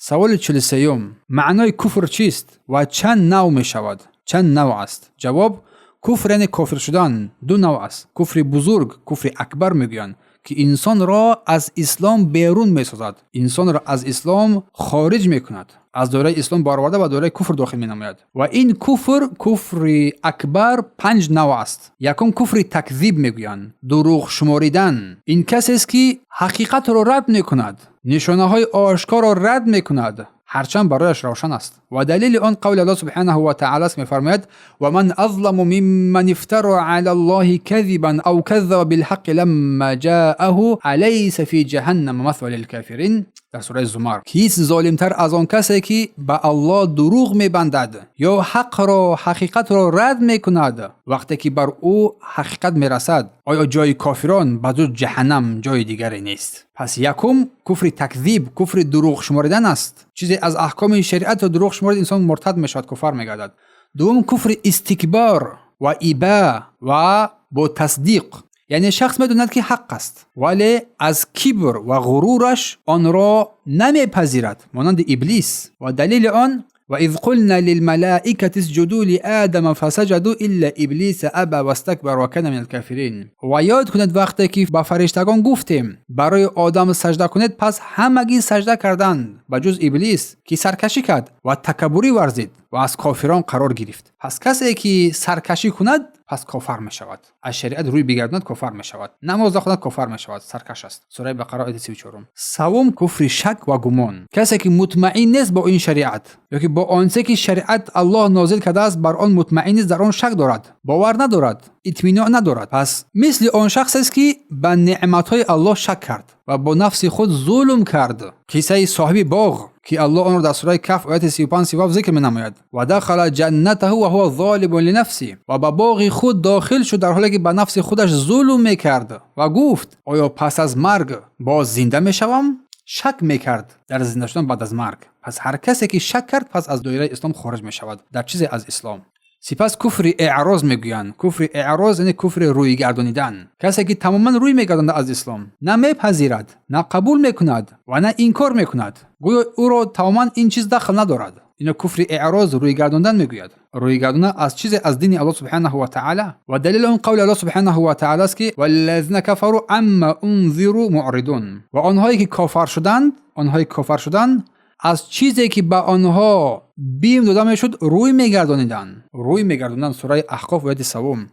Саволи 43: маънои куфр чист ва чанд навъ мешавад, чанд навъ аст? Ҷавоб: куфр, яъне кофир шудан, ду навъ аст. Куфри бузург, куфри акбар мегӯянд, ки инсонро аз ислом берун месозад, инсонро аз ислом хориҷ мекунад, аз доираи ислом бароварда ба доираи куфр дохил менамояд. Ва ин куфр, куфри акбар, панҷ навъ аст. Якум, куфри такзиб мегӯянд, дурӯғ шуморидан. Ин касест, ки ҳақиқатро рад мекунад, нишонаҳои ошкорро рад мекунад, ҳарчанд барояш равшан аст. Ва далели он қавли Аллоҳ субҳанаҳу ва таъала аст, мефармояд: «Ва ман азламу мимман ифтара ала Аллоҳи казибан ав каззаба билҳаққи ламма ҷаъаҳу алайса фи ҷаҳаннама масва лилкофирин», дар сураи Зумар. Кист золимтар аз он касе, ки ба Аллоҳ дурӯғ мебандад ё ҳақро, ҳақиқатро рад мекунад, вақте ки бар ӯ ҳақиқат мерасад? Оё ҷои кофирон ба ҷуз ҷаҳаннам ҷои дигаре нест? Пас якум, куфри такзиб, куфри дурӯғ шуморидан аст. Чизе аз аҳкоми шариатро дурӯғ шуморид, инсон муртад мешавад, куфар мегардад. Дуввум, куфри истикбор ва иба ва бо тасдиқ, яъне шахс медонад, ки ҳақ аст, вале аз кибр ва ғурураш онро намепазирад, монанди Иблис. Ва далели он: «وإذ قلنا للملائكة اسجدوا لآدم فسجدوا إلا إبليس أبى واستكبر وكان من الكافرين». Ва ёд кунед вақте ки ба фариштагон гуфтем: «Барои Одам сажда кунед», пас ҳамагӣ сажда карданд, ба ҷуз Иблис, ки саркашӣ кард ва такаббурӣ варзид ва аз кофирон қарор гирифт. Пас касе ки саркашӣ кунад, пас кофар мешавад. Аз шариат рӯй бигардонад, кофар мешавад. Намоз нахонад, кофар мешавад, саркаш аст. Сураи Бақара, ояти 34-ум. Савум, куфри шак ва гумон. Касе ки мутмаин нест бо ин шариат ёки бо онче ки шариат Аллоҳ нозил кардааст, бар он мутмаин нест, дар он шак дорад, бовар надорад, итминон надорад, пас мисли он шахс аст, ки ба неъматҳои Аллоҳ шак кард ва бо нафси худ зулм кард. Қиссаи соҳиби боғ, ки Аллоҳ онро дар сураи Каҳф, ояти 35-37 зикр менамояд: «ودخل جنته وهو ظالم لنفسه». Ва ба боғи худ дохил шуд, дар ҳоле ки ба нафси худаш зулм мекард ва гуфт: «Оё пас аз марг боз зинда мешавам?» Шак мекард дар зинда шудан баъд аз марг. Пас ҳар касе ки шак кард, пас аз доираи ислом хориҷ мешавад дар чизе аз ислом. Сипас куфри эъроз мегӯянд. Куфри эъроз, яъне куфри рӯйгардонидан. Касе ки тамоман рӯй мегардонад аз ислом, на мепазирад, на қабул мекунад ва на инкор мекунад, гӯё ӯро тамоман ин чиз дахл надорад. Ино куфри эъроз, рӯйгардондан мегӯяд, рӯйгардондан аз чизе аз дини Аллоҳ субҳанаҳу ва таъала. Ва далели он қавли Аллоҳ субҳанаҳу ва таъала аст, ки «والذين كفروا عما أنذروا معرضون». Ва онҳое ки кофар шуданд, онҳое ки кофар шуданд, аз чизе ки ба онҳо бим дода мешуд, рӯй мегардониданд, рӯй мегардонанд. Сураи Аҳқоф, ояти 3.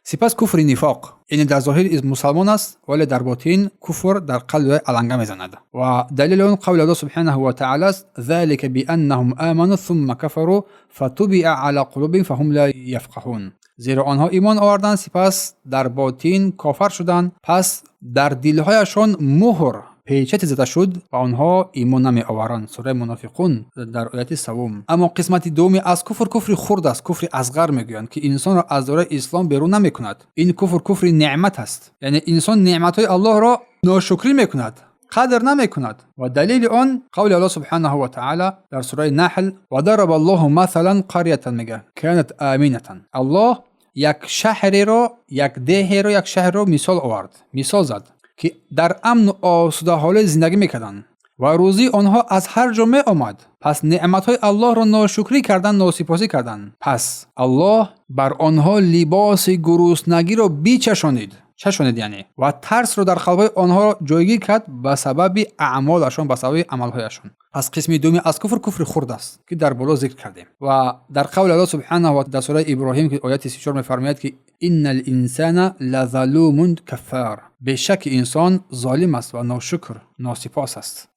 Сипас куфри нифоқ, яъне дар зоҳир мусалмон аст, вале дар ботин куфр дар қалби вай аланга мезанад. Ва далели он қавли Аллоҳ субҳанаҳу ва таъала аст: «ذلك بأنهم آمنوا ثم كفروا فطبع على قلوبهم فهم لا يفقهون». Зеро онҳо имон оварданд, сипас дар ботин кофар шуданд, пас дар дилҳояшон муҳр, печати зада шуд ва онҳо имон намеоваранд. Сураи Мунофиқун, дар ояти 3. Аммо қисмати дуввуми аз куфр, куфри хурд аст, куфри асғар мегӯянд, ки инсонро аз доираи ислом берун намекунад. Ин куфр, куфри неъмат аст, яъне инсон неъматҳои Аллоҳро ношукрӣ мекунад, қадр намекунад. Ва далели он қавли Аллоҳ субҳанаҳу ва таъала дар сураи Наҳл: «وضرب الله مثلا قرية», мега, «كانت آمنة». Аллоҳ як шаҳреро, як деҳеро, як шаҳрро мисол овард, мисол зад, ки дар амну осудаҳолӣ зиндагӣ мекарданд ва рӯзии онҳо аз ҳар ҷо меомад. Пас неъматҳои Аллоҳро ношукрӣ карданд, носипосӣ карданд. Пас Аллоҳ бар онҳо либоси гуруснагиро бичашонид, чашонид яъне, ва тарсро дар қалбҳои онҳо ҷойгир кард ба сабаби аъмолашон, ба сабаби амалҳояшон. Пас қисми дуюми аз куфр, куфри хурд аст, ки дар боло зикр кардем. Ва дар қавли Аллоҳ субҳанаҳу ва дар сураи Иброҳим, ки ояти 34, мефармояд, ки «إن الإنسان لظلوم كفار». Бешак, инсон золим аст ва ношукр, носипос аст.